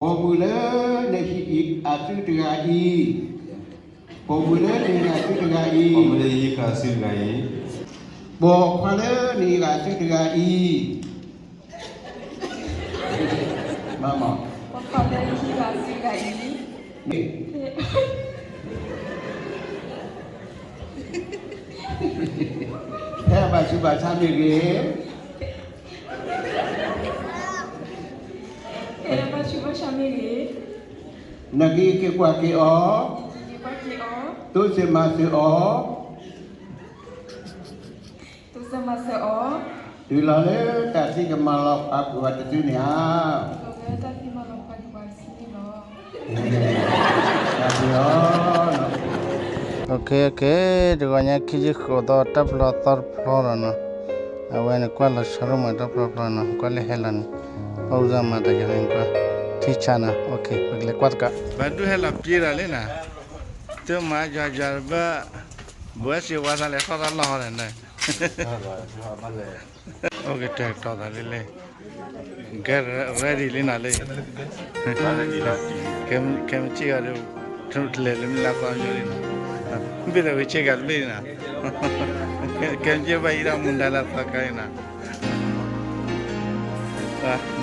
ပိာ်မုၣ်လၢနဟံၣ်အစုတဂၤအံၤ, ပိာ်မုၣ်လၢနဟံၣ်အစုတဂၤအံၤ, ပိာ်မုၣ်လၢယဟံၣ်ဃာ်အစုတဂၤအံၤ, ပိာ်ခွါလၢနဟံၣ်ဃာ်အစုတဂၤအံၤ, မမ, ပိာ်ခွါလၢနဟံၣ်ဃာ်အစုတဂၤအံၤ, ဖဲအဘၣ်ဆူးဘၣ်ဆါမ့ၢ်ဂ့ၤ, ဖဲအဘၣ်ဆူးဘၣ်ဆါမ့ၢ်ဂ့ၤ, နက့ၤက့ၤကွၢ်က့ၤအီၤ, နက့ၤက့ၤကွၢ်က့ၤအီၤ, တိစၢၤမၤစၢၤအီၤ, တိစၢၤမၤစၢၤအီၤ, တုၤလီၤလၢတၢ်သံကမၤလီၤပှၤကွံာ်ပှၤတစုန့ၣ်ဧါ. တုၤလီၤလၢတၢ်သံမၤလီၤပှၤကွံာ်ပှၤတစုန့ၣ်လီၤ. တၢ်သံအီၤ, OK OK, တဂီၤညါခံဆံဃိးသီ တၢ်ပျီသီတဖျီလီၤနီၤ. အဝဲန့ၣ်ကွၢ်လီၤဆီဒိၣ်မးတၢ်ပျီဖျီနီၤ, ကွၢ်လၢဟဲလီၤန့ၣ်, အိၣ်စၢ်မၤတၢ်ယၤန့ၣ်ကွၢ်, ထံဆါနီၤ, OK, ပကလဲၤကွၢ်သကိး, ဘၣ်ဒုးဟဲလီၤပျံၤဒီးလံနီၤ, တုၤမၤယွၤယွၤတဘၣ်, ဘၣ်စံးဝါသးလဲၤထီၣ်တၢ်လီၢ်ဟီန့ၣ်, အိၣ်ကတဲာ်ကတီၤသးလံလံ, get ready လံနီၤလံ, ကဲမ့ၢ်စံးအီၤဒီး, တလဲၤလၢမ့ၢ်လၢသီယိလံနီၤ, ဘ့ၣ်ဒီးဝဲဆ့ကၤတဘ့ၣ်နီၤ, ကဲမ့ၢ်စံးဘၣ်အံၤဒီးမူဒါလၢသီခါလံနီၤ.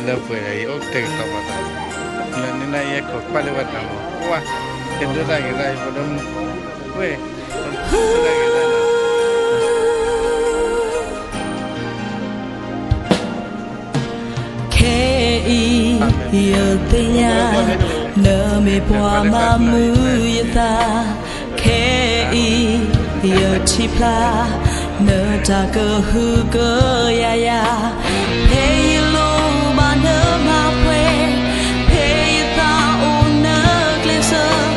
လၢပှဲၤဒီးအံၤ အိၣ်ကတဲာ်ကတီၤပာ်သး, လၢန့ၣ်နယဲၢ်ခိးကွၢ်လၢဝဲတၢ်မၤ, ကွၢ်, ကဒိၣ်တၢ်ဂ့ၤတၢ်အံၤ ဖိဒိၣ်မုၣ်, ဝဲၢ်, ကဒိၣ်တၢ်ဂ့ၤတၢ်အံၤ ခဲအံၤ ယသ့ၣ်ညါ နမ့ၢ်ပှၤမၤမုာ်ယသး, ခဲအံၤ ယထံၣ်ဖျါ နတၢ်ကဟုကယာ်ယၤ, ဖဲယလိၣ်ဘၣ်နမၤပှဲၤ, ဖဲယသးအိၣ်နကျဲးစၢး,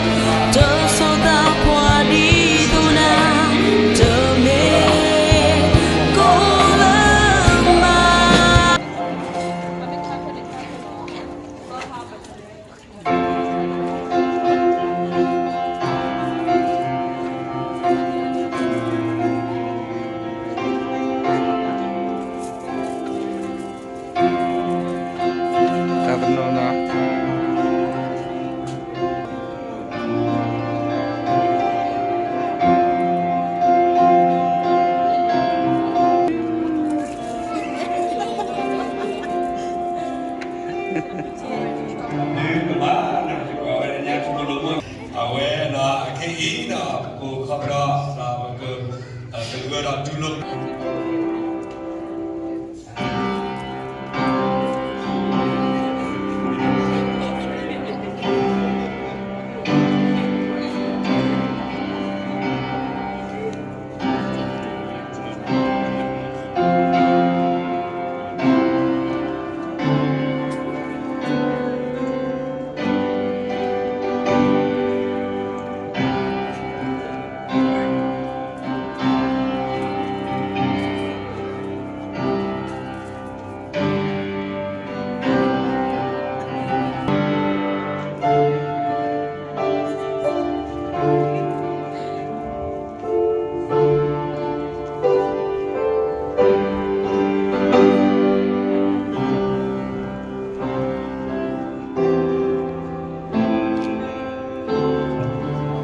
တစိၤသးပှၢ်ဒ်သိးနၤ, တမ့ၢ်ကိးလၢမၤ တၢ်သနူနီၤ ဒုးကမၣ်နၤ ယကွၢ်ဝဲဒၣ်ညါထူၣ်လိာ်မုၢ်, အဝဲဒီးအခဲအံၤဒီး ပကိးခီဖျိဒီးပက, ကဂၢၢ်ဒီးတူၢ်လိာ်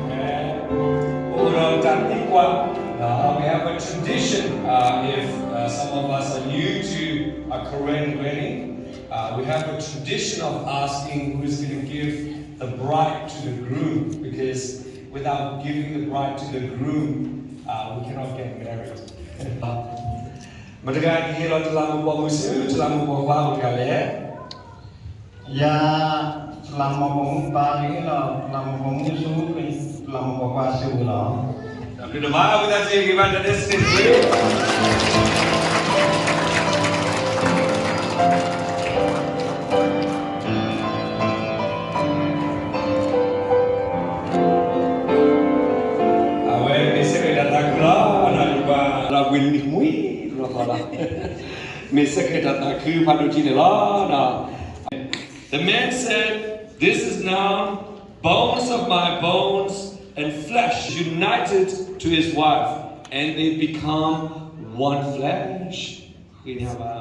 Okay. Ora tatiqua. Uh, we have a tradition, uh, if, uh, some of us are new to a Karen wedding, uh, we have a tradition of asking who's gonna give the bride to the groom, because without giving the bride to the groom, uh, we cannot get married. မတဂၤကဟ့ၣ်လီၤတလးမူပိာ်မုၣ်ဆူ တလးမူပိာ်ခွါအိၣ်တဂၤလဲၣ်. ယၤ တလးမူပိာ်မုၣ်ပၢ်ကဟ့ၣ်လီၤ တလးမူပိာ်မုၣ်ဆူ တလးမူပိာ်ခွါဆူလီၤ. တၢ်ဘျုးဒိၣ်မး ဝံသးစူၤ ဂ့ၤဘၣ်တၢ်ဒဲးစ့ၢ်ကီး အဝဲမ့ၢ်စ့ၢ်ကီးတၢ်သးခုလီၤ. ဒီးယကွၢ်လၢဝ့ၢ်နံၤမှံ လီၤသီလီၤ. မ့ၢ်စ့ၢ်ကီးတၢ်သးခုဖးဒိၣ်ထံန့ၣ်လီၤ. The man said, "This is now bones of my bones and flesh united to his wife, and they become one flesh." ဂ့ၤညါ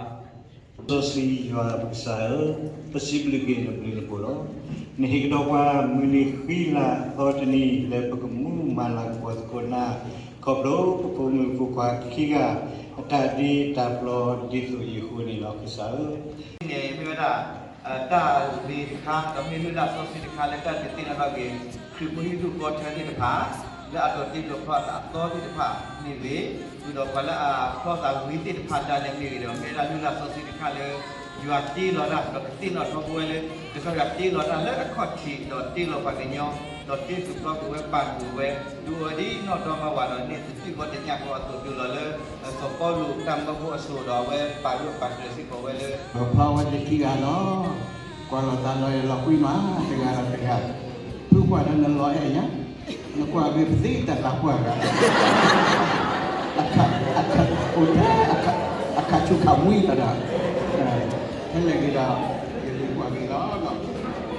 ဘၣ်. စီဆှံယွၤပကစၢ်ဧၢ, ပစံးဘျုးက့ၤနဘျုးနဖှိၣ်လီၤ. နဟ့ၣ်ကဒီးပှၤမုၢ်နံၤဃံလၤသီတနံၤ လၢပကမူမၤလၤကပီၤသကိးနၤ, ခီဖျိပဖိမုၣ်ဖိခွါခံဂၤ အတၢ်ဒ့တၢ်ပျီဒ်သိးအံၤအဃိန့ၣ်လီၤ. ကစၢ်ဧၢ, မ့ၢ်ဝဲဒၣ် တၢ်ဂ့ၤတခါ ဒီးမ့ၢ်လၢတၢ်စီဆှံတခါ လၢတၢ်ဒုးသ့ၣ်နီၣ်ထီၣ်က့ၤ ခရံာ်ဖိဟံၣ်ဖိဃီဖိသ့ၣ်တဖၣ် လၢအဒိးတ့ဒိးဖျီအသးအသီသ့ၣ်တဖၣ်မ့ၢ်ဂ့ၤ, ဃုာ်ဒီးပှၤလၢအဖျီသးဝံၤသ့ၣ်တဖၣ်ဒၣ်လဲာ်မ့ၢ်ဂ့ၤဒီး မ့ၢ်ဝဲဒၣ်လၢတၢ်စီဆှံတခါလၢ ယွၤတ့လီၤတၢ် ဒီးကသ့ၣ်နီၣ်ထီဘိဝဲလၢ ကစၢ်ယွၤတ့လီၤတၢ်လၢအခီၣ်ထံး ဒီးတ့လီၤပှၤကညီ ဒီးတ့သူၣ်ဖျီကွံာ်ဝဲပာ်ဒိၣ်ဝဲ ဒုးအီၤဒ်နီၢ်ဒီမါဝၤဒီးန့ၢ်သးသံၣ်ဘီတညၣ်ဃီအသိး တုၤလီၤလၢ စီၤပီလူးတၢ်မၢဖိအစိၤဒီး အဝဲပာ်ဒိၣ်ပာ်ကၢၤစ့ၢ်ကီးဝဲလၢ ပဖျီဝဲတထံဂၤလီၤ. ကွၢ်လီၤသးလီၤအဲၣ်လီၤကွံမး တဂၤဒီးတဂၤ, ဖုကွၢ်ဒီးနလီၤအဲၣ်ညါ, နကွၢ်က့ၤပသ့တၢ်သးပှၢ်ဂၤ အခး အခး အိၣ်ထဲ အခး အခးဆူၣ်ခးမှံတၢ်ဒီး ဖဲလဲၣ်ဂ့ၤဒီး ယကွၢ်က့ၤလီၤ.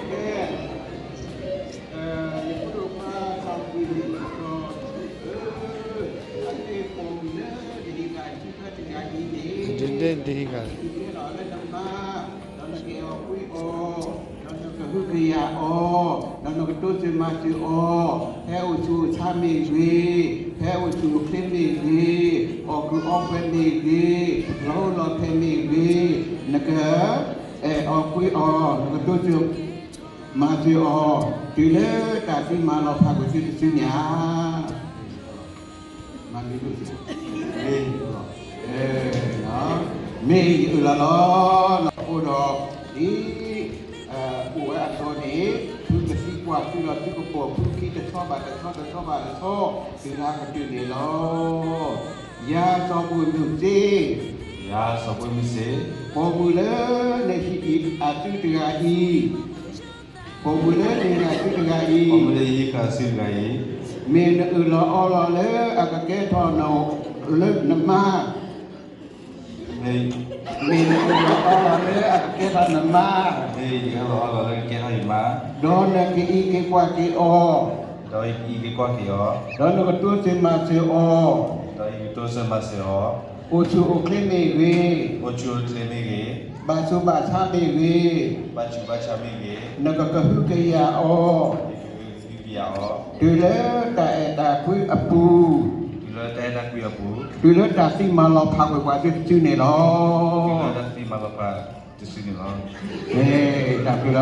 ကဲ ယဖိဒိၣ်ခွါစီၤကွံာ်န့ၣ် အဃိ အမ့ၢ်ပိာ်မုၣ်လၢတဟ့ၣ်ဂၤစုခါတဂၤအံၤန့ၣ် တဟ့ၣ်ဂၤ ကဲထီၣ်လၢနမါ, ဒီးနကအဲၣ်အီၤကွံအီၤ, ဒီးနကဟုကယာ်အီၤ, ဒီးနကတိစၢၤမၤစၢၤအီၤ, ဖဲအိၣ်ဆူၣ်အိၣ်ဆါမ့ၢ်ဂ့ၤ, ဖဲအိၣ်ဆူၣ်အိၣ်ချ့မ့ၢ်ဂ့ၤ, အီၣ်ကုၢ်အီပှဲၤမ့ၢ်ဂ့ၤ, လီၤဟိလီၤဖဲးမ့ၢ်ဂ့ၤ, နက အဲၣ်အီၤကွံအီၤ, နကတိစၢၤ မၤစၢၤအီၤ တုၤလၢတၢ်သံမၤလီၤဖးကွံာ်သုတစုန့ၣ်ဧါ. မၤစၢၤ မ့ၢ်ယအုၣ်လီၤလီၤ. အဃိဒီး ဒ် အိၣ်ဝဲအသိးန့ၣ် သုကသံကွၢ်သုဒီးသုကပိာ်ဖုခံတဆီဘၣ်တဆီ တဆီဘၣ်တဆီ တုၤလၢအကတၢၢ်န့ၣ်လီၤ. ယၤစီၤဘှ့ၣ်မုၢ်စ့, ယၤစီၤဘှ့ၣ်မုၢ်စ့, ပိာ်မုၣ်လၢနဟ့ၣ်အံၤအစုတဂၤအံၤ ပိာ်မုၣ်လၢနဟ့ၣ်အစုတဂၤအံၤ, ပိာ်မုၣ်လၢယဟ့ၣ်ဃာ်အစုတဂၤအံၤ, မ့ၢ်နအၢၣ်လီၤအီလီၤလၢအကကဲထီၣ်န လၢနမါ, မ့ၢ်နအၢၣ်လီၤအီလီၤလၢအကကဲထီၣ်နမါ, မ့ၢ်ယအၢၣ်လီၤအီလီၤလၢကကဲထီၣ်ယမါ, ဒီးနကအံးက့ၤကွၢ်က့ၤအီၤ, ဒီးယကအံးက့ၤကွၢ်က့ၤအီၤ, ဒီးနကတိစၢၤမၤစၢၤအီၤ, ဒီးယကတိစၢၤမၤစၢၤအီၤ, အိၣ်ဆူၣ်အိၣ်ချ့မ့ၢ်ဂ့ၤ, အိၣ်ဆူၣ်အိၣ်ချ့မ့ၢ်ဂ့ၤ, ဘၣ်ဆူးဘၣ်ဆါမ့ၢ်ဂ့ၤ, ဘၣ်ဆူးဘၣ်ဆါမ့ၢ်ဂ့ၤ, နကကဟုကယာ်အီၤ, နကကဟုကယာ်အီၤ, တုၤလၢတၢ်အဲၣ်တၢ်ကွံအပူၤ, တုၤလၢတၢ်အဲၣ်တၢ်ကွံအပူၤ, တုၤလၢတၢ်သံမၤလီၤဖးကွံာ်ပှၤသုတစုန့ၣ်လီၤ. တုၤလၢတၢ်သံမၤလီၤဖးတစုန့ၣ်လီၤ. တၢ်ဘျုးလီ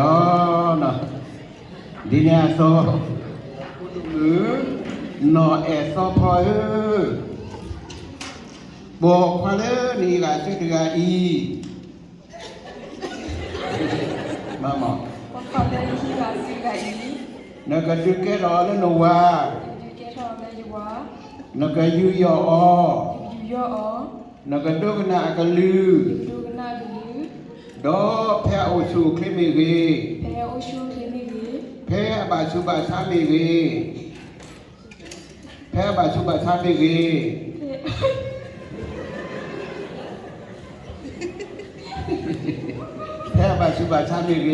ၤ. ဒ်န့ၣ်အသိး နီၢ်အဲၣ်သီဖီဧၢ, ပိာ်ခွါလၢနဟ့ၣ်ဂၤစုတဂၤအံၤ, မ့ၢ် နကဒုးကဲထီၣ်အီၤလၢနဝၤ, နကယူးယီၣ်အီၤ, နကဒိကနၣ်အကလုၢ်, ဒီးဖဲအအိၣ်ဆူၣ်အိၣ်ချ့မ့ၢ်ဂ့ၤ, ဖဲအဘၣ်ဆူးဘၣ်ဆါမ့ၢ်ဂ့ၤ, ဖဲအဘၣ်ဆူးဘၣ်ဆါမ့ၢ်ဂ့ၤ, ဖဲအဘၣ်ဆူးဘၣ်ဆါမ့ၢ်ဂ့ၤ,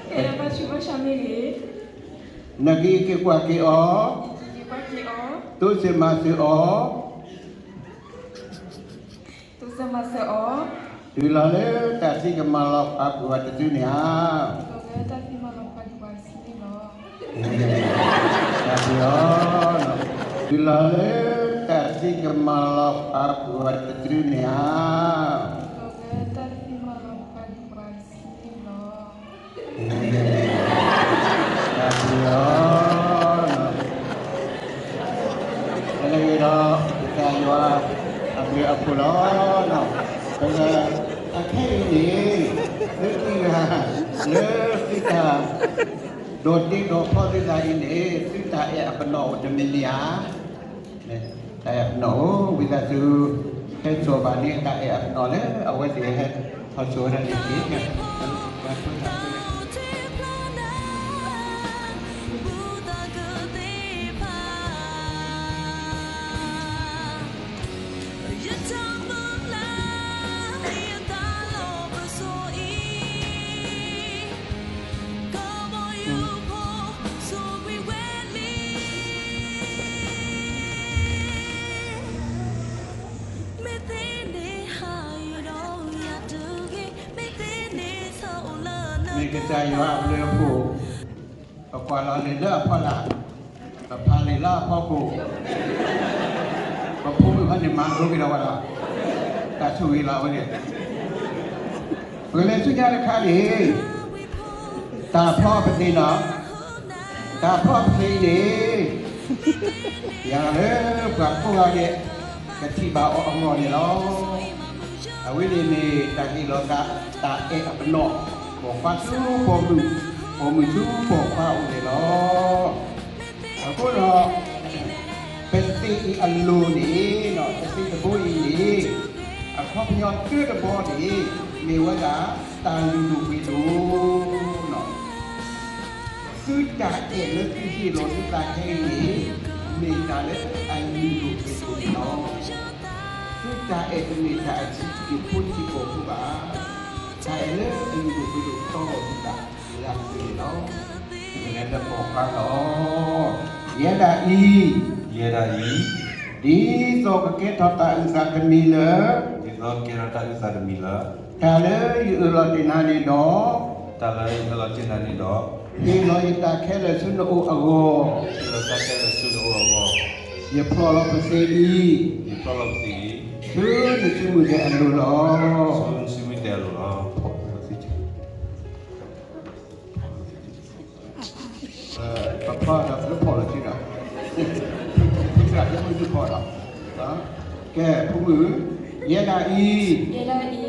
ဖဲအဘၣ်ဆူးဘၣ်ဆါမ့ၢ်ဂ့ၤ, နကအံးက့ၤကွၢ်က့ၤအီၤ, တိစၢၤမၤစၢၤအီၤ, တိစၢၤမၤစၢၤအီၤ, တုၤလီၤလၢတၢ်သံကမၤလီၤဖးကွံာ်ပှၤတစုန့ၣ်ဧါ. တၢ်ဘျုးလီၤ. တုၤလီၤလၢတၢ်သံကမၤလီၤဖးကွံာ်ပှၤတစုန့ၣ်ဧါ. တၢ်ဘျုးလီၤ. တၢ်လၢဂ့ၤဒီး ကစၢ်ယွၤအဘျုးအဖှိၣ်လီၤ. ပက အခဲအံၤန့ၣ် သုခံဂၤ လၢသုတၢ် ဒိးတ့ဒိးဖျီသုသးအံၤန့ၣ် သုတၢ်အဲၣ်အပနီၣ်အိၣ်တမံၤမံၤဧါ. တၢ်အဲၣ်အပနီၣ်အိၣ် ဝံသးစူၤ ဟဲစိာ်ဘၣ်န့ၢ်တၢ်အဲၣ်အပနီၣ်လၢ အဝဲသ့ၣ်ဟဲထီၣ်စိာ်ဝဲဒၣ်န့ၣ်တက့ၢ်. မ့ၢ်ကစၢ်ယွၤအဘျုးအဖှိၣ်, ပကွၢ်လီၤလံာ်လၢအဖီလာ်, ပဖးလံာ်လၢအဖီခိၣ်, ပဖိမုၣ်ဖဲန့ၣ်မၤလိက့ၤဒီးဝဲလီၤ, တၢ်ဆိၣ်ဂ့ၤလီၤဝဲန့ၣ်, ပကလဲၤဆူညါတခါန့ၣ်, တၢ်ဖျီပသ့ၣ်နီၤ, တၢ်ဖျီပသ့ၣ်အံၤန့ၣ်, ယၤလၢပှၤကိးဂၤဒဲး ကထံၣ်ဘၣ်အီၤအဂီၢ်န့ၣ်လီၤ. အဝဲန့ၣ်မ့ၢ်တၢ်ဟ့ၣ်လီၤသး တၢ်အဲၣ်အပနီၣ်, ပိာ်ခွါဆူပိာ်မုၣ်, ပိာ်မုၣ်ဆူပိာ်ခွါအအိၣ်န့ၣ်လီၤ. အဃိဒီး ပသ့ၣ်အံၤအလိၤန့ၣ်, ပသ့ၣ်တဘိအံၤန့ၣ်, အခီပညီတၢတဘီန့ၣ်, မ့ၢ်ဝဲဒၣ် တၢ်လုၢ်ဒိၣ်ပှ့ၤဒိၣ်လီၤ. သုတၢ်အဲၣ်လၢသုဟ့ၣ်လီၤသုသးခဲအံၤန့ၣ်, မ့ၢ်တၢ်လၢအလုၢ်ဒိၣ်ပှ့ၤဒိၣ်န့ၣ်လီၤ. သုတၢ်အဲၣ်တမ့ၢ်တၢ်အထံက့ၤဖိထံကီၢ်ဖိဘၣ်. တၢ်အဲၣ်လၢအလုၢ်ဒိၣ်ပှ့ၤဒိၣ်တီလိာ်သုသးလၢအသ့န့ၣ်လီၤ. ပကလဲၤလၢပိာ်ခွါလီၤ. ယဲဒၣ်အံၤ, ယဲဒၣ်အံၤ, ဒ်သိးကကဲထီၣ်တၢ်အုၣ်သးတမံၤလၢ, ဒ်သိးကကဲထီၣ်တၢ်အုၣ်သးတမံၤလၢ, တၢ်လၢယအၢၣ်လီၤတ့ၢ်နၤန့ၣ်ဒီး, တၢ်လၢယအၢၣ်လီၤတ့ၢ်နၤန့ၣ်ဒီး, ဟ့ၣ်လီၤယတၢ်ခဲလၢာ်ဆူနအိၣ်အဂီၢ်, ဟ့ၣ်လီၤတၢ်ခဲလၢာ်ဆူနအိၣ်အဂီၢ်, ယဖျီလီၤပသ့ၣ်အံၤ, ယဖျီလီၤပသ့ၣ်အံၤ, ဆူနစုမုၢ်ဒဲးအလိၤလီၤ. ဆူနစုမုၢ်ဒဲးအလိၤလီၤ. ပဖီဒီးပဖီလီၤတံၢ်ဒီး, ဖုသရၣ်ဒ့မုၣ်ဒုးဖီဒီး, ကဲ ဖိမုၣ်, ယဲဒၣ်အံၤ, ယဲဒၣ်အံၤ, ဒ်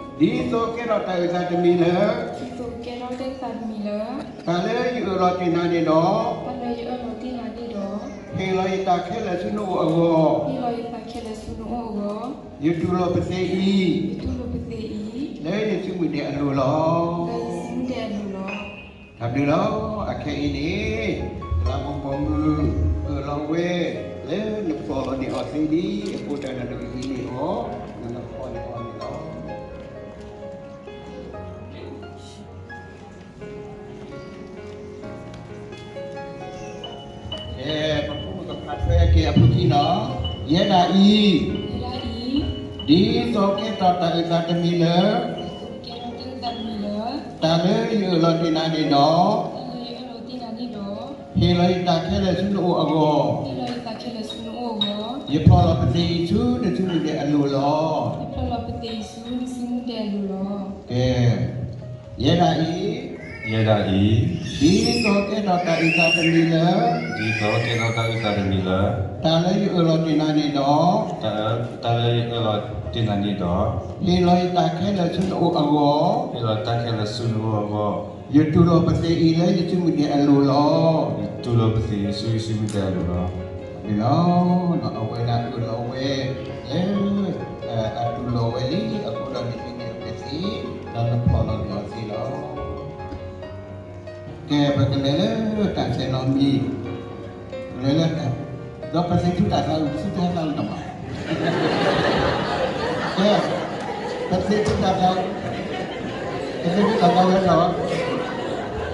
သိးကကဲထီၣ်တၢ်အုၣ်သးတမံၤလၢ, ဒ်သိးကကဲထီၣ်တၢ်အုၣ်သးတမံၤလၢ, တၢ်လၢယအၢၣ်လီၤတ့ၢ်နၤန့ၣ်ဒီး, တၢ်လၢယအၢၣ်လီၤတ့ၢ်နၤန့ၣ်ဒီး, ဟ့ၣ်လီၤယတၢ်ခဲလၢာ်ဆူနအိၣ်အဂီၢ်, ဟ့ၣ်လီၤယတၢ်ခဲလၢာ်ဆူနအိၣ်အဂီၢ်, ယတူၢ်လိာ်ပသ့ၣ်အံၤ, ယတူၢ်လိာ်ပသ့ၣ်အံၤ, လၢယစုမုၢ်ဒဲးအလိၤလီၤ. လၢယစုမုၢ်ဒဲးအလိၤလီၤ. တၢ်ဘျုးလီၤ. အခဲအံၤန့ၣ်, လၢမိၢ်ပိာ်မုၣ်အၢၣ်လီၤဝဲ, လၢနဖျီလီၤန့ၢ်အီၤသ့ဒ်အဃိ တၢ်နဒိးဟံးန့ၢ်အီၤ, နကဖီန့ၢ်အီၤန့ၣ်လီၤ. ကဲ, ပဖိမုၣ်ကဖးထွဲက့ၤအဖိခံလီၤ. ယဲဒၣ်အံၤ, ယဲဒၣ်အံၤ, ဒ်သိးကဲထီၣ်တၢ်အုၣ်သးတမံၤလၢ, ဒ်သိးကဲထီၣ်တၢ်အုၣ်သးတမံၤလၢ, တၢ်လၢယအၢၣ်လီၤတ့ၢ်နၤန့ၣ်ဒီး, တၢ်လၢယအၢၣ်လီၤတ့ၢ်နၤန့ၣ်ဒီး, ဟ့ၣ်လီၤယတၢ်ခဲလၢာ်ဆူနအိၣ်အဂီၢ်, ဟ့ၣ်လီၤယတၢ်ခဲလၢာ်ဆူနအိၣ်အဂီၢ်, ယဖျီလီၤပသ့ၣ်အံၤဆူနစုမုၢ်ဒဲးအလိၤလီၤ. ယဖျီလီၤပသ့ၣ်အံၤဆူနစုမုၢ်ဒဲးအလိၤလီၤ. ကဲ, ယဲဒၣ်အံၤ, ယဲဒၣ်အံၤ, ဒ်သိးကဲထီၣ်တၢ်အုၣ်သးတမံၤလၢ, ဒ်သိးကဲထီၣ်တၢ်အုၣ်သးတမံၤလၢ, တၢ်လၢယအၢၣ်လီၤတ့ၢ်နၤန့ၣ်ဒီး, တၢ်, တၢ်လၢယအၢၣ်လီၤတ့ၢ်နၤန့ၣ်ဒီး, ဟ့ၣ်လီၤယတၢ်ခဲလၢာ်ဆူနအိၣ်အဂီၢ်, ဟ့ၣ်လီၤတၢ်ခဲလၢာ်ဆူနအိၣ်အဂီၢ်, ယတူၢ်လိာ်ပသ့ၣ်အံၤလၢယစုမုၢ်ဒဲးအလိၤလီၤ. ယတူၢ်လိာ်ပသ့ၣ်အံၤဆူယစုမုၢ်ဒဲးအလိၤလီၤ. န့ၣ်လီၤ, အဝဲဒၣ်အၢၣ်လီၤဝဲ, လၢ, အတူၢ်လိာ်ဝဲလံအဃိဒီး ဒ်န့ၣ်ပသ့ၣ်, ဒီးနဖျီလီၤန့ၢ်အီၤသ့လီၤ. ကဲ, ပကလဲၤလၢတၢ်ဆဲးနီၣ်မံၤ, လဲၤလၢ, ဒီးပသ့ၣ်ထူတၢ်သးအုး ပသ့ၣ်ထူတၢ်သးအုးတမး, ကဲ, ပသ့ၣ်ထူတၢ်သးအုး, ပသ့ၣ်ထူတၢ်သးအုးဒီး, ပဝဲကီၢ်တၢ်လဲၤလီၤ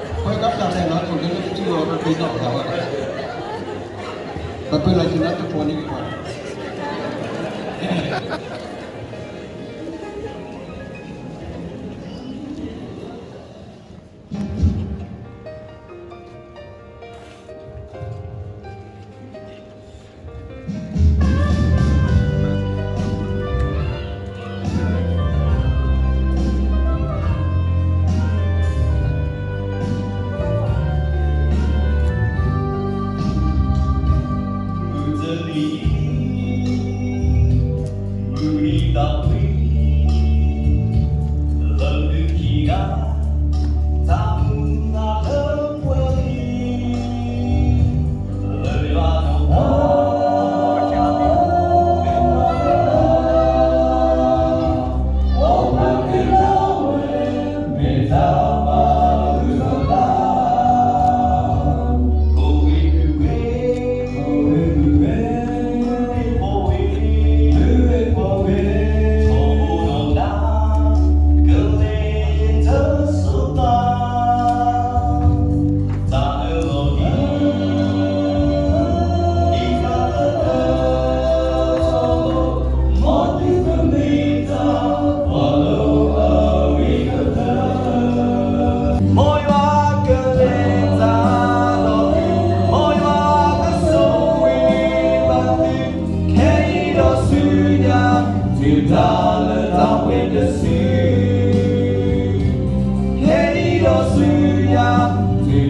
အိၣ်လၢလၢပထံလီၤ ပသ့ၣ်ထူတၢ်သးအုး, ပပၢလီၤဆ့ၣ်နီၤတဖိးန့ၣ်ကီး မုၢ်တနံၤ, မုၢ်နံၤ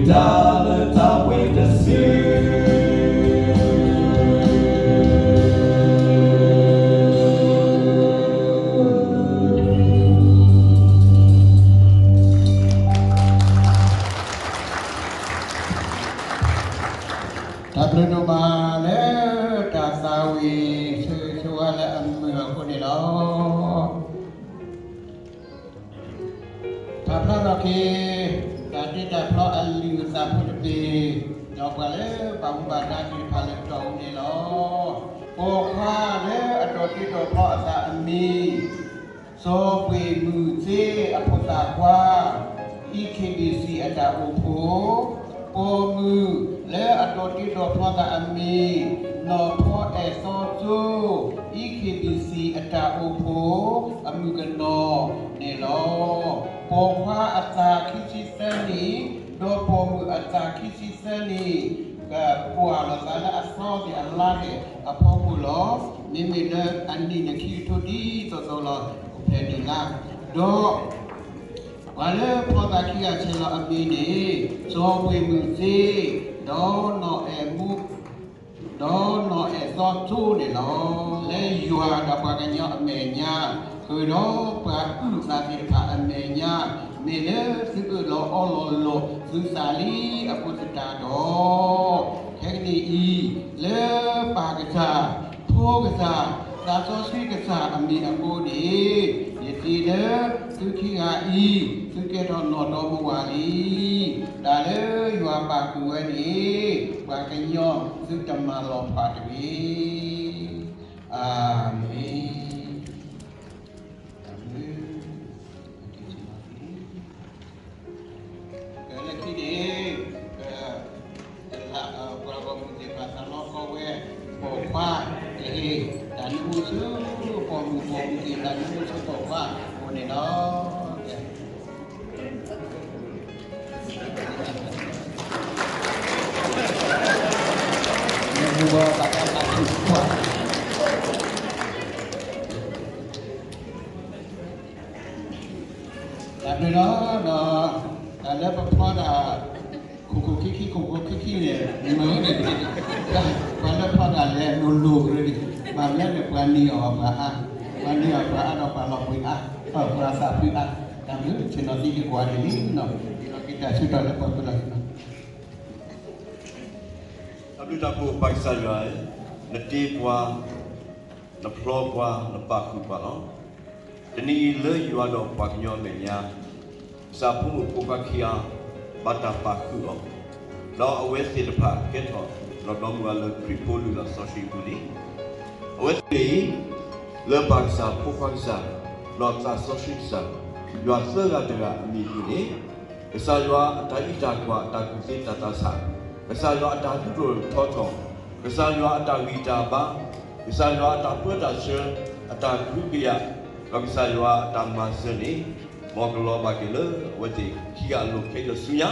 တၢ်လၢတၢ်ဝံတစု တၢ်ဘျုးဒိၣ်မးလၢတၢ်သးဝံၣ်ဆၢဂ့ၤဆၢဝါလၢအမုာ်အဃိန့ၣ်လီၤ. ပာ်ဖျါထီၣ်က့ၤ တၢ်တ့တၢ်ဖျီအလုၢ်အသးဖိတဘ့ၣ်, ဒီးပှၤလၢဘၣ်မူဘၣ်ဒါသ့ၣ်တဖၣ်လၢတတီၢ်ပူၤန့ၣ်လီၤ. ပိာ်ခွါလၢအဒီးတ့ဒီးဖျီအသးအမံၤ စီၤပှ့ၤမုၢ်စ့အဖိသၣ်ခွါ E K B C အတၢ်အိၣ်ဖှိၣ်, ပိာ်မုၣ်လၢအဒီးတ့ဒီးဖျီသးအမံၤ နီၢ်ဖီအဲၣ်စီကၠိ E K B C အတၢ်အိၣ်ဖှိၣ် အမုၣ်ကနီၤန့ၣ်လီၤ. ပိာ်ခွါအသးခံဆံသၢနံၣ် ဒီးပိာ်မုၣ်အသးခံဆံသၢနံၣ် ကကွၢ်လိာ်သးလၢအသီသ့ၣ်အလါသ့ၣ်အဖီခိၣ်လီၤ. မ့မ့ၢ်လၢအနံၣ်န့ၣ်ခံကထိဒ်သိးသိးလီၤ အိၣ်ဖျဲၣ်န့ၣ်လါ, ဒီး ပှၤလၢဖျီသးခံဂၤဆဲးလီၤအမံၤန့ၣ် စီၤပှ့ၤမုၢ်စ့, ဒီးနီၢ်အဲၣ်မူ, ဒီးနီၢ်အဲၣ်စီကၠိန့ၣ်လီၤ. လၢယွၤဒီးပှၤကညီအမဲာ်ညါ, ဃုာ်ဒီးပှၤအုၣ်သးသ့ၣ်တဖၣ်အမဲာ်ညါ, မ့ၢ်လၢသုအၢၣ်လီၤအီလီၤလိာ် သုသးလံအဃိသတးဒီး, ခဲကနံၣ်အံၤ, လၢပၢ်ကစၢ်, ဖိကစၢ်, သးစီဆှံကစၢ်အမံၤအဃိန့ၣ်, ယစံးလၢသုခံဂၤအံၤ, သုကဲထီၣ်နီၢ်ဒီမါဝၤလံ. တၢ်လၢယွၤပာ်ဃုာ်ဝဲန့ၣ်, ပှၤကညီသုတမၤလီၤဖးတဂ့ၤ. အၤမ့ၣ်. လၢခံန့ၣ်, ပှၤဂီၢ်မုၢ်သ့ၣ်တဖၣ်သးလီကီဝဲ, ပိာ်ခွါ, တၢ်နၢမူဆူပိာ်မုၣ် ပိာ်မုၣ်သ့ၣ်တၢ်နၢမူဆူပိာ်ခွါအဃိန့ၣ်လီၤ. တၢ်ဘျုးလီၤ. ဒီးတၢ်လၢပဖျီဒၣ် ခိၣ်ခိၣ်ခံခံ ခိၣ်ခိၣ်ခံခံန့ၣ် မ့ၢ်န့ၣ်, ပှၤလၢဖျီဒၣ်လဲၤလိၤလိၤန့ၣ်, ဘၣ်မနုၤန့ၣ် ပှၤနံၤအီၣ်ပှၤအါ, ပှၤနံၤအီၣ်ပှၤအါဒီးပှၤလီၤပှ့ၤအါ, ပှၤသးဖှံအါ, တၢ်ဘျုး ဆ့ၣ်နီၤသံက့ၤကွၢ်န့ၣ်လံ, ဒီးက့ၤတၢ်ဆၢကတီၢ်လၢပှၤပၢၤလီၢ်ဆ့ၣ်နီၤ တၢ်ဘျုးတၢ်ဖှိၣ်ပၢ်ကစၢ်ယွၤဧၢ, နတ့ပှၤ, နဖျီပှၤ, နပာ်ဃုာ်ပှၤလီၤ. တနံၤအံၤလၢယွၤဒီးပှၤကညီအမဲာ်ညါ, ကစၢ်ဖိမုၣ်ဖိခွါခံဂၤ ဘၣ်တၢ်ပာ်ဃုာ်အီၤ, ဒီးအဝဲသ့ၣ်တဖၣ်ကဲထီၣ်နီၢ်ဒီမါဝၤလၢခရံာ်ဖိလုၢ်လၢ်စီဆှံအပူၤလံ. အဝဲသ့ၣ်အံၤ, လၢပၢ်ကစၢ်ဖိခွါကစၢ်, ဒီးသးစီဆှံကစၢ်, ယွၤသၢဂၤတဂၤအမံၤအပူၤန့ၣ် ကစၢ်ယွၤအတၢ်အံးတၢ်ကွၢ် အတၢ်ကူၣ်သ့တၢ်သးဆး, ကစၢ်ယွၤအတၢ်ဒုးဒိၣ်ထီထီၣ်, ကစၢ်ယွၤအတၢ်ဂံၢ်တၢ်ဘါ, ကစၢ်ယွၤအတၢ်ပၢတၢ်ဆှၢ, အတၢ်ကဟုကယာ်, ဒီးကစၢ်ယွၤအတၢ်မၤစၢၤန့ၣ်, မ်ကလီၤဘၣ်က့ၤလၢအဝဲသ့ၣ်ခံဂၤအလိၤခဲအံၤဒီးဆူညါ,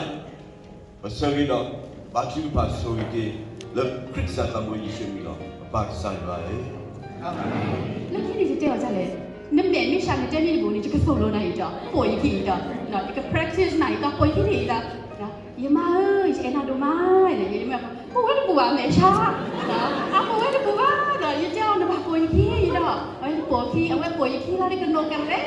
ပဆၢဂ့ၤဒီး ဘါထုကဖၣ်ဆိၣ်ဂ့ၤက့ၤ လၢခရံာ်ကစၢ်သးဘိယ့ၣ်ၡူးအမံၤလီၤ. ပၢ်ကစၢ်ယွၤဧၢ လၢခံန့ၣ်ယတဲအီၤဒ်လဲၣ်, နမဲာ်မ့ၢ်ဆှး နတဲမ့ၢ်တဘူးန့ၣ် ယကသိၣ်လိနၤအံၤဒီး ပိာ်ယခံအံၤဒီး, ယက practice နၤအံၤဒီး ပိာ်ယခံန့ၣ်အံၤဒီး, ယမါဧၢ, ယအဲၣ်နၤဒိၣ်မး, ပိာ်ဝဲတဘူးဘၣ် မဲာ်ဆှး, အပိာ်ဝဲတဘူးဘၣ်ဒီး ယတဲအီၤနဘၣ်ပိာ်ယခံအံၤဒီး, အဝဲပိာ်ခံ, အဝဲပိာ်ယခံလီၤလၢကနိးကရဲ,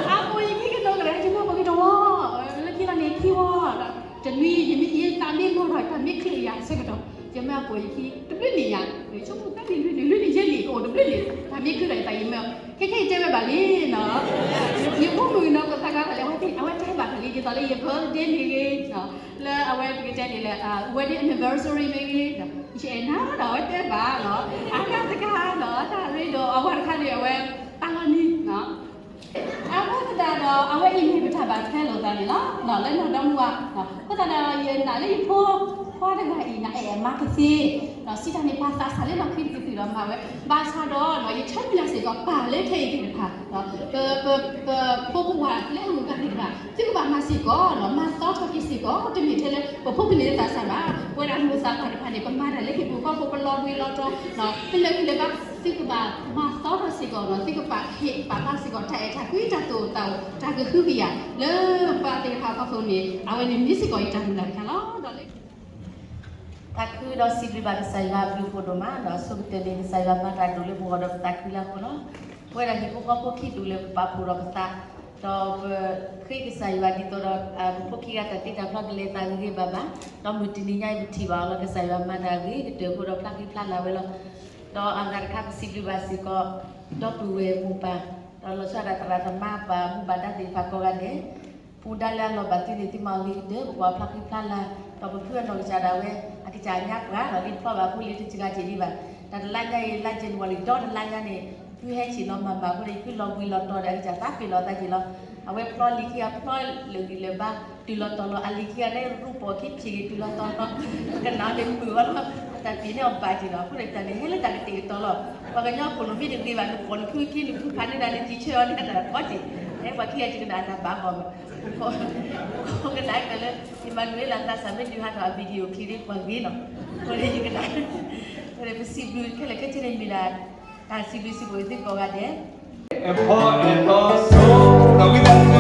အပိာ်ယခံကနိးကရဲ ယမါပိာ်က့ၤတဝီ, လၢခံလီၤန့ၣ်ခံဝီဒီး, တနွံ ယသးမ့ၢ်လိၣ်ဒီး ယသးမ့ၢ်ချုးယၤအဆၢကတီၢ်, ယမါပိာ်ယခံ တဘျုးနံၣ်ယၤ, ဆိကမိၣ်သၢနံၣ်လွံၢ်နံၣ် လွံၢ်နံၣ်ယဲၢ်နံၣ် ကအိၣ်တဘျုးနံၣ်, တၢ်မ့ၢ်ချုးဒီးယသးယမါ, ခဲခဲအံၤတဲဝဲဘၣ်လံနီၤ, ယဖိမုၣ်နီၤ ပသးကါတၢ်လဲၣ်, အဝဲတဲဘၣ်တၢ်လံ ဒ်သိးလၢယ birthday မ့ၢ်ဂ့ၤ, လၢအဝဲပကတဲန့ၣ်လဲၣ် wedding anniversary မ့ၢ်ဂ့ၤ, ယအဲၣ်နၤဒီး အဝဲတဲဘၣ်နီၤ, အါဂၤတခါနီၤ တၢ်ရ့ဒီးအဝၤတခါန့ၣ် အဝဲ တၢ်လီၤနံၤ အဃိသတးဒီး အဝဲအံၤမ့ၢ်ပတၢ်ဘၣ်ထွဲလိာ်သးန့ၣ်လီၤ, လၢနီၢ်ဒီမါဝၤ, အဃိသတးဒီး ယနာ်လၢယဖိခွါတဂၤအံၤ နအဲၣ်အမါကသ့, စံးတၢ်န့ၣ် ပှၤသးစၢ်လၢလီၢ်ခံတကသုၣ်ဒီးမၤဝဲ, ဘၣ်ဆၣ်ဒီး ယဆၢမုၢ်လၢ်စ့ၢ်ကီး ပၢ်လၢခဲအံၤသ့ၣ်တဖၣ်, ပဖိပဝၤလၢအဂုၤအဂၤသ့ၣ်တဖၣ် သုကဘၣ်မၤစ့ၢ်ကီး, မၤသီထီၣ်က့ၤစ့ၢ်ကီး, တမ့ၢ်ထဲလၢပဖိပလံၤလၢသးစၢ်ဘၣ်, ပဝဲဒၣ်မိၢ်သးပၢ်တဖၣ်န့ၣ် ပမၤတၢ်လၢဟံၣ်ပူၤဃီပူၤ ပလီၤဘှံးလီၤတီၤ, ပလဲၤဂံၢ်လဲၤဘါ သုကဘၣ်မၤသီထီၣ်စ့ၢ်ကီးဒီး သုကဘၣ်ဟ့ၣ်ပာ်ဖျါစ့ၢ်ကီး တၢ်အဲၣ်တၢ်ကွံ တၢ်သိၣ်တၢ်သီ တၢ်ကဟုကယာ် လၢပှၤသ့ၣ်တဖၣ်အဖီခိၣ်န့ၣ် အဝဲန့ၣ်မ့ၢ်စ့ၢ်ကီးအတၢ်မုၢ်လၢ်တခါလီၤ. ဒီးလၢ သးခုဒီးစံးဘျုးဘၣ်ကစၢ်ယွၤအဘျုးအဖှိၣ်ဒိၣ်မး ဒီးဆိကတၢၢ်န့ၣ် ကစၢ်ယွၤမၤတၢ်ဒိၣ်လၢပဂီၢ်ဒီးပသးခုလၢအဃိလီၤ. ပဝဲဒၣ်ဟံၣ်ဖိဃီဖိခံတူာ်လၢပပာ်ဖှိၣ်ဒီးပသး ဒီးပဃ့ကစၢ်ယွၤဒ်သိးဒီး ပဖိခံဂၤတၢ်တ့တၢ်ဖျီကလဲၤသးဂ့ၤဂ့ၤဘၣ်ဘၣ်, ဒီးမုၢ်တနံၤညါအံၤပထံၣ်ဘၣ်အီၤလီၤ. ကစၢ်ယွၤမၤတၢ်ဂ့ၤကတၢၢ်အဃိဒီးဖျါဃံဖျါလၤဝဲလီၤ. ဒီးအဂၤတခါပစံးဘျုးဘၣ်စ့ၢ်ကီး ဒီပုၢ်ဝဲၢ်မိၢ်ပၢ် ဒီးလီၤဆီဒၣ်သရၣ်သမါပှၤမူဘၣ်ဒါသ့ၣ်တဖၣ်ကိးဂၤဒဲး ပူၤဒါလၢအလီၢ်ဘၣ်သုန့ၣ် သုမၤအီၤဂ့ၤကတၢၢ် ပကွၢ်ဖျါဃံဖျါလၤ ဒီးပဖုအနီၢ်ကစၢ်ဒၣ်ဝဲ အကစၢ်ညါပှၤဒီးလံဖျီဘၣ်အဃိလံတစှၤက့ၤဒံးဘၣ်. တၢ်တလါညါအံၤ လါ January ဒီတလါညါန့ၣ် ဖုဟဲဆ့ၣ်နီၤမၤဘၣ်အဃိန့ၣ် ဖုလီၤဘှံးလီၤတီၤဒီးအကစၢ်သးပ့ၤလီၤသးက့ၤလီၤ. အဝဲဖျီလံခံဂၤဖျီလၢာ်ဂံၢ်လၢာ်ဘါ တုၤလီၤတီၤလီၤ အလံခံဂၤန့ၣ်ရူၢ်ပိာ်ခံဖျံးက့ၤတုၤလီၤတီၤလီၤ ကနၣ်အီၤန့ၣ်မုာ်ဝဲလီၤ. အတၢ်ပ့ၤန့ၣ်အီၤဘၣ်က့ၤဒီး အဃိန့ၣ်တၢ်န့ၣ်ဟဲလၢတၢ်ကတဲာ်ကတီၤလီၤ. ပှၤကညီခိၣ်လိာ်မ့ၢ်တဂ့ၤဘၣ် နပိာ်နဖုခံနဖုဖးန့ၢ်ဒၣ်လၢတံၢ်ဆၢအီၤန့ၣ် အတၢ်ဖီက့ၤ ပှၤခံဂၤကနၣ်အတၢ်ဘၣ်ဘီၣ်မး ကနၣ်ကတၢၢ်လၢ အံၤမၤနုၤလၢအသးစၢ် မ့ၢ်ဒုးဟးထီၣ်အ video clip ဒ်ပှၤဂ့ၤနီၤ အဃိန့ၣ်ယကနၣ် အဃိန့ၣ်ပစံးဘျုးခဲလၢာ်ခဲဆ့န့ၣ်မ့ၢ်ဒၣ် တၢ်စံးဘျုးစံးဖှိၣ်သုကိးဂၤဒဲး အဖီအဲၣ်တီဆိဒီးဝံသးစူၤ